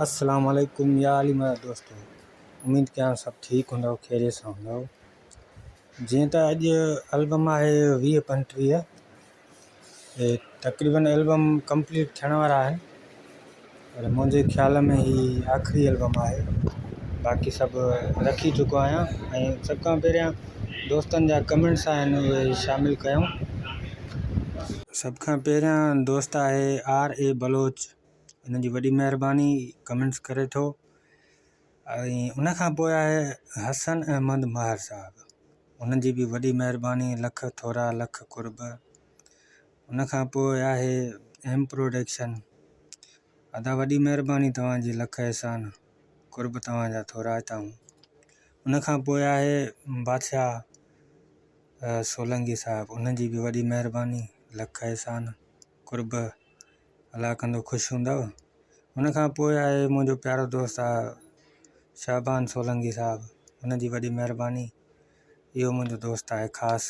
السلام عليڪم يا علي مدد دوستو اميد ڪيان سڀ ٺيڪ هوندؤ خيريت سان هوندؤ جيئن ته اڄ البم آهي ويهه پنجٽيهه تقريبن البم ڪمپليٽ ٿيڻ وارا آهن پر منهنجي خيال ۾ هي آخري البم آهي باقي سڀ رکي چڪو آهيان ۽ سڀ کان پهريان دوستن جا ڪمينٽس آهن اهي شامل ڪيون سڀ کان پهريان دوست آهي آر اي بلوچ ان جي وڏي مهرباني ڪمينٽس ڪري ٿو ۽ ان کان پوء آهي حسن احمد مهر صاحب ان جي به وڏي مهرباني لک ٿورا لک قرب ان کان پوء آهي ايم پروڊڪشن ادا وڏي مهرباني توهان جي لک احسان قرب توهان جا ٿورا آهيون ان کان پوء آهي بادشاهه سولنگي صاحب ان جي به وڏي مهرباني لک احسان قرب الله ڪندو خوش هوندؤ. ان کان پوء آهي منهنجو پيارو دوست آ شعبان سولنگي صاحب ان جي وڏي مهرباني اهو منهنجو دوست آهي خاص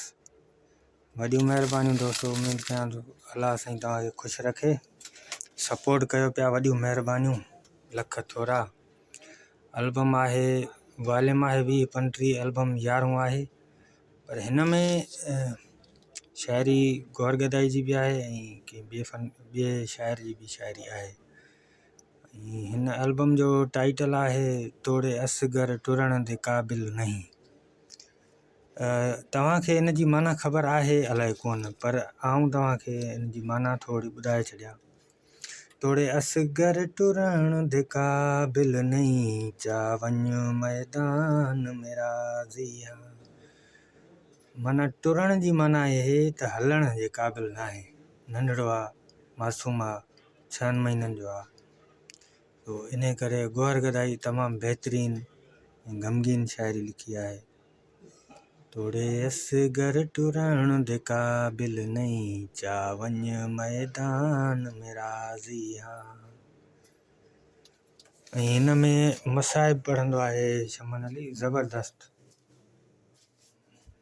وڏيون مهربانيون دوستو اميد ڪيان ٿو الله سائين توهان کي خوش رکي سپورٽ ڪيو پيا وڏيون مهربانيون لک ٿورا البم آهي واليم آهي ويهه پنٽيهه البم يارهون آهي پر هن ۾ شاعري گوهر گدائي جي به آهي ۽ ڪنهن ٻئي فن ٻئي شاعر جي به شاعري آهي ۽ هن البم جو ٽائيٽل آهي توڙي اصغر ٽرڻ the قابل نهين توهان کي ان جي معنيٰ خبر آهي الائي ڪونه پر آئون توهان کي ان جي معنيٰ ٿوري ٻڌائي ڇڏيان توڙي اصغر ٽرڻ the قابل نهين چا وڃ ميدان ۾ راضي هان معنيٰ ٽرڻ جي معنيٰ آهي ته هلڻ جي قابل ناهي ننڍڙو آ معصوم آ ڇهن مهينن جو آ تو انهي ڪري گوهر گدائي تمام بهترين ۽ غمگين شاعري لکي آهي. توڙي اصغر ٽرڻ the قابل نئين چا وڃ ميدان ۾ راضي هان. ۽ هن ۾ مصائب پڙهندو آهي شمن علي زبردست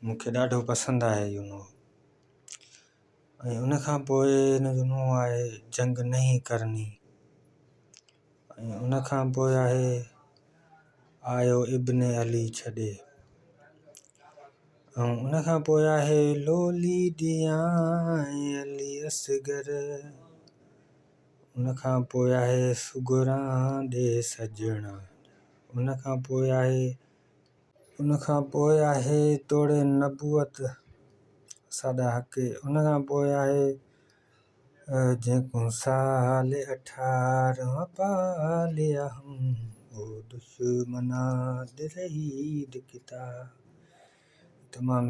مون کي ڏاڍو پسند آهي اهو نوحو ۽ ان کان پوء هن جو نوحو آهي جنگ نهين ڪرني ۽ ان کان پوء آهي آيو ابن علي ڇڏي ۽ ان کان پوء آهي لولي ڏيان علي اصغر ان کان پوء آهي سگهران ڏي سڄڻا ان کان پوء آهي ان کان پوء آهي توڙي نبوت ساڏا حق ان کان پوء آهي جيڪون سال اٺارهون پاليا هم او دشمنان رهي ڪتاب تمام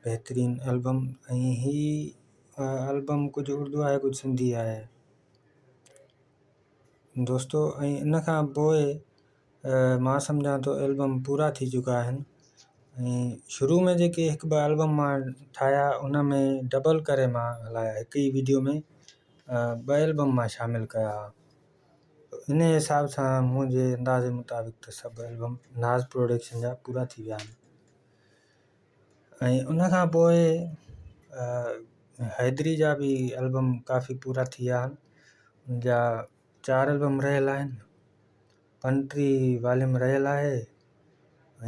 بهترين البم ۽ هي البم ڪجهه اردو آهي ڪجهه سنڌي آهي دوستو ۽ ان کان پوء مان سمجهان ٿو البم پورا ٿي چڪا آهن ۽ شروع ۾ جيڪي هڪ ٻه البم مان ٺاهيا ان ۾ ڊبل ڪري مان هلايا هڪ ئي وڊيو ۾ ٻه البم مان شامل ڪيا ان حساب سان منهنجي اندازي مطابق ته سڀ البم ناز پروڊڪشن جا پورا ٿي ويا آهن ۽ ان کان پوء حيدري جا به البم ڪافي پورا ٿي ويا آهن ان جا چار البم رهيل آهن پنٽيهه واليوم رهيل آهي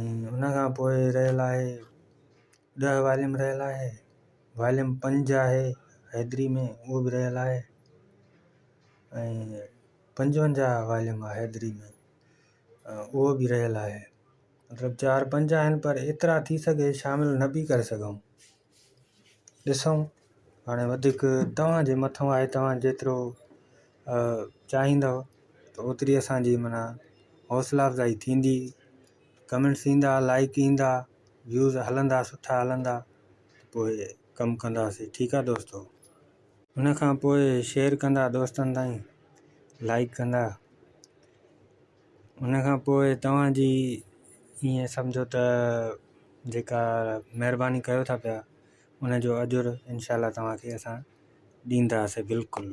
۽ ان کان پوء رهيل آهي ڏهه واليوم رهيل آهي واليوم پنج آهي حيدري ۾ اهو به رهيل آهي ۽ 55 واليوم آهي حيدري ۾ اهو به رهيل آهي مطلب چار پنج آهن پر ايترا ٿي سگهي شامل نه به ڪري سگهون ڏسون هاڻي وڌيڪ توهان جي مٿو آهي توهان جيترو چاهيندؤ ته اوتري اسان جي معنيٰ حوصلا افزائي ٿيندي ڪمينٽس ايندا لائڪ ايندا ويوز هلندا سٺا هلندا ته پوء ڪم ڪنداسين ٺيڪ آهي دوستو ان کان پوء شيئر ڪندا دوستن تائين لائڪ ڪندا ان کان پوء توهان جي ائين سمجهو ته جيڪا مهرباني ڪيو ٿا پيا ان جو اجر انشاء الله توهان کي اسان ڏينداسين بلڪل.